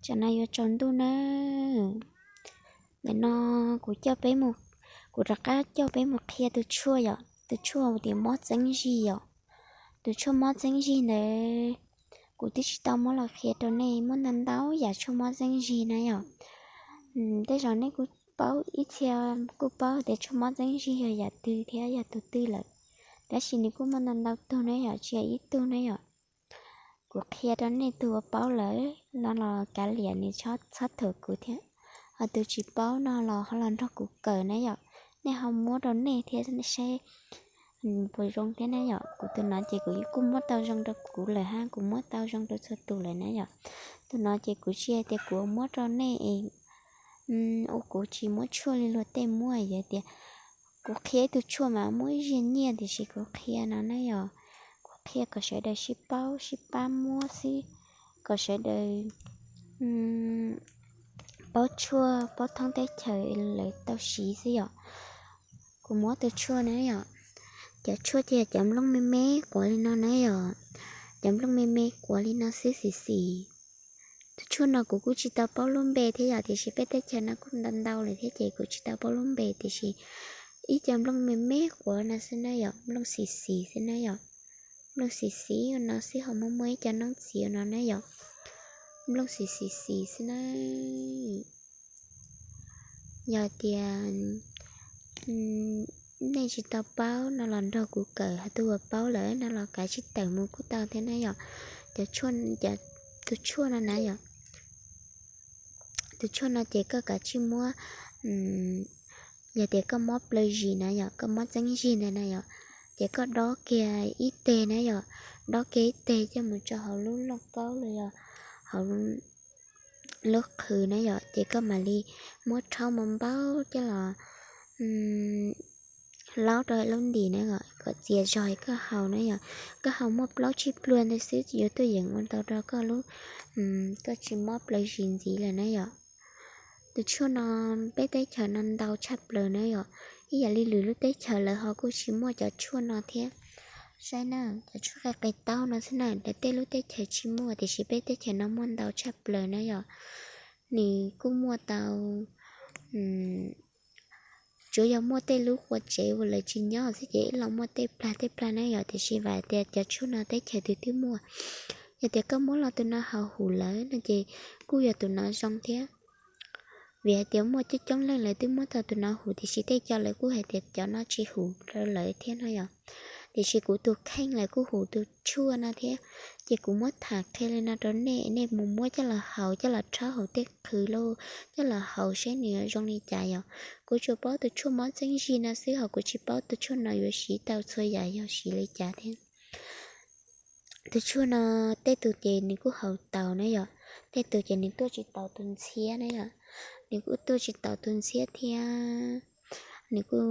Tsam no yuav tsaus ntuj nawb. Ntawm no kuv coj peb mus, kuv rov qab coj peb mus qhia tus tshuaj yom, tus tshuaj tias mob txeeb zig yom. Tus tshuaj mob txeeb zig ntawd kuv twb tsis tau muab los qhia rau nej, muaj ntau ntau yam tshuaj mob txeeb zig na yom. Tej zaum nej kuj paub, ib txhia kuj paub tias tshuaj mob txeeb zig yog yam twg thiab yog tus twg lawm, tab sis nws kuj muaj ntau ntau tug na yom, tsis yog ib tug na yom. Kuv qhia rau nej tus uas paub lawm no los kav liam, nws txhob thuam kuv thiab. Ho tus tsis paub no los ho los nrog kuv kawm na yom. Nej ho muab rau nej thiab saib puas zoo thiab na yom. Kuv tus no ces kuv kuj muab tau zoo rau kuv lawm hab, kuv muab tau zoo rau txhua tus lawm na yom. Tus no ces kuv tsis hais tias kuv muab rau nej es ua kuv tsis muab tshuaj li luag tej muab, yog tias kuv qhia ib tug tshuaj mas muab ib zaj nyiaj, tiam sis kuv qhia no na yom, kuv qhia kom sawv daws sib paub sib pab muab xwb, kom sawv daws paub tshuaj paub thoob teb chaws lawv tau siv xwb yom. Kuv muab tus tshuaj na yom, cov tshuaj ces cov nplooj me me quav li no na yom, cov nplooj me me quav li no xwb xim xim. Tus tshuaj no kuv kuj tsis tau paub lub npe thiab yom, tiam sis peb teb chaws no kuj ntau ntau lawm thiab ces kuv tsis tau paub lub npe, tiam sis ib co nplooj me me quav no xwb na yom, nplooj xim xim xwb na yom. Nplooj xim xim ua no xwb ho muaj muaj ib co noob txiv ua no na yom. Nplooj xim xim xim xwb na. Yog tias nej tsis tau paub no los nrog kuv kawm, ho tus uas paub lawm no los kav tsij tawm mus kuj tau thiab na yom. Cov, tus tshuaj no na yom, tus tshuaj no ces koj kav tsij muab, yog tias koj mob plaws zis na yom, koj mob txeeb zig ntawd na yom, ces koj dob kiag ib teg na yom, dob kiag ib teg coj mus tso hauv lub lauj kaub los yog hauv lub qhwv na yom, ces koj mam li muab rhaub npau npau coj los laub rau lub ntim na yom, kom txias zog koj haus na yom. Koj haus muaj plaub tsib pluag ntawd xwb yuav tuaj yeem ua ntau rau koj lub, koj tsis mob plaws zis ntxiv lawm na yom. Tus tshuaj no peb teb chaws no ntau tshaj plaws na yom. Ib yam li lwm lub teb chaws lawv ho kuj tsis muaj cov tshuaj no thiab. Saib na, cov tshuaj qe qe taub no xwb na, lawv tej lub teb chaws tsis muaj tiam sis peb teb chaws no muaj ntau tshaj plaws na yom. Nws kuj muaj tau, tsuav yog muaj tej lub qua tsev uas lawv tsis nyob xwb ces ib los muaj tej plag tej plag na yom, tiam sis vam tias cov tshuaj no teb chaws twg twb muaj. Yog tias koj muab los tus no haus huv lawm no ces kuj yog tus no zoo thiab. Vim hais tias muaj coob coob leej lawv twb muab tau tus no huv tiam sis tej co lawv kuj hais tias cov no tsis huv rau lawv thiab no yom. Tiam sis kuv tus kheej lawv kuj huv tus tshuaj no thiab, ces kuv muab tham qhia li no rau nej, nej mus muab coj los haus coj los rhaub hauv tej qhwv lauj, coj los haus seb nws zoo li cas yom. Kuv tsuas paub tus tshuaj mob txeeb zig no xwb ho kuv tsis paub tus tshuaj no yuav siv tau txhua yam yog siv li cas thiab. Tus tshuaj no tej tus ces nws kuj haus taus na yom, tej tus ces nws tuaj tsis taus tus ntxhiab na yom, nws kuj tuaj tsis taus tus ntxhiab thiab, nws kuj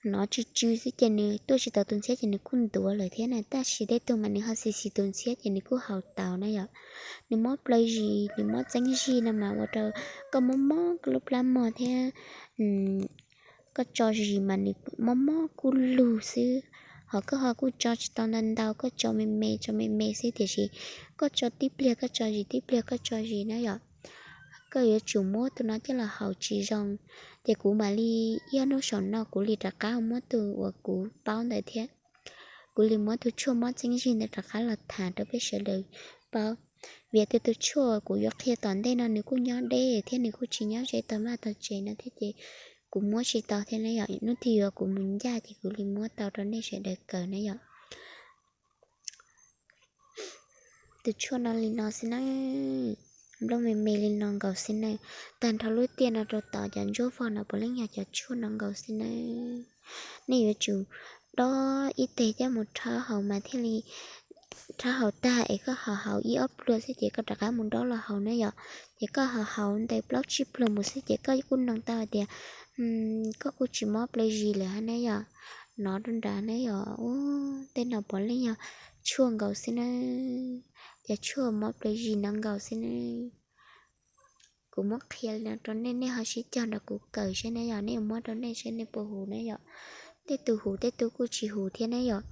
hnov tsw tsw xwb ces nws tuaj tsis taus tus ntxhiab ces nws kuj ntuav lawm thiab na, tab sis tej tug mas nws ho xis xis tus ntxhiab ces nws kuj haus taus na yom. Nws mob plaws zis, nws mob txeeb zig no mas ua rau koj mob mob koj lub plab mog thiab, koj tso zis mas nws mob mob kuj lug xwb. Ho koj ho kuj tso tsis tau ntau ntau, koj tso me me tso me me xwb tiam sis koj tso tib pliag koj tso zis, tib pliag koj tso zis na yom. Koj yuav tsum muab tus no coj los haus tsis zoo. Ces kuv mam li ib hnub saum no kuv li rov qab muab tus uas kuv paub ntawd thiab, kuv li muab tus tshuaj mob txeeb zig ntawd rov qab los tham rau peb sawv daws paub. Vim tias tus tshuaj kuv yuav qhia tom ntej no nws kuj nyob deb thiab nws kuj tsis nyob ze tau vaj tau tsev no thiab ces kuv muab tsis tau thiab na yom. Hnub twg yog kuv mus ncaj ces kuv li muab tau rau nej sawv daws kawm na yom. Tus tshuaj no li no xwb na, nplooj me me li no nkaus xwb na. Tag nrho lub tiaj no rau tom cov ntsuab vog no puav leej yog cov tshuaj no nkaus xwb na. Nej yuav tsum dob ib teg coj mus rhaub haus mas thiaj li rhaub haus tag es koj haus haus ib ob pluag xwb ces koj rov qab mus dob los haus na yom. Ces koj haus haus ntawm plaub tsib pluag mus xwb ces koj kuj nug tau hais tias koj kuj tsis mob plaws zis lawm hab na yom. Nov rau nrad na yom. Tej no puav leej yog tshuaj nkaus xwb na, cov tshuaj mob plaws zis no nkaus xwb na. Kuv muab qhia li no rau nej, nej ho sib cog nrog kuv kawm seb na yom, nej muab rau nej seb nej puas huv na yom. Tej tus huv tej tus kuj tsis huv thiab na yom.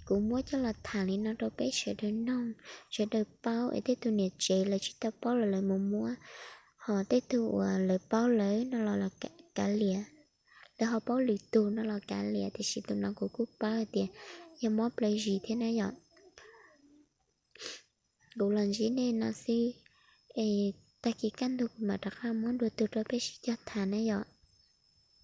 kuv muab coj los tham li no rau peb sawv daws noog, sawv daws paub es tej tug niam tsev lawv tsis tau paub los lawv mus muab, ho tej tug uas lawv paub lawm no los kav liam, lawv ho paub lwm tus no los kav liam, tiam sis tus no kuv kuj paub hais tias yog mob plawv zis thiab na yom. Kuv los ntsib nej no xwb, es tag kis kaj ntug kuv mam rov qab muab dua tus rau peb sib cog tham na yom.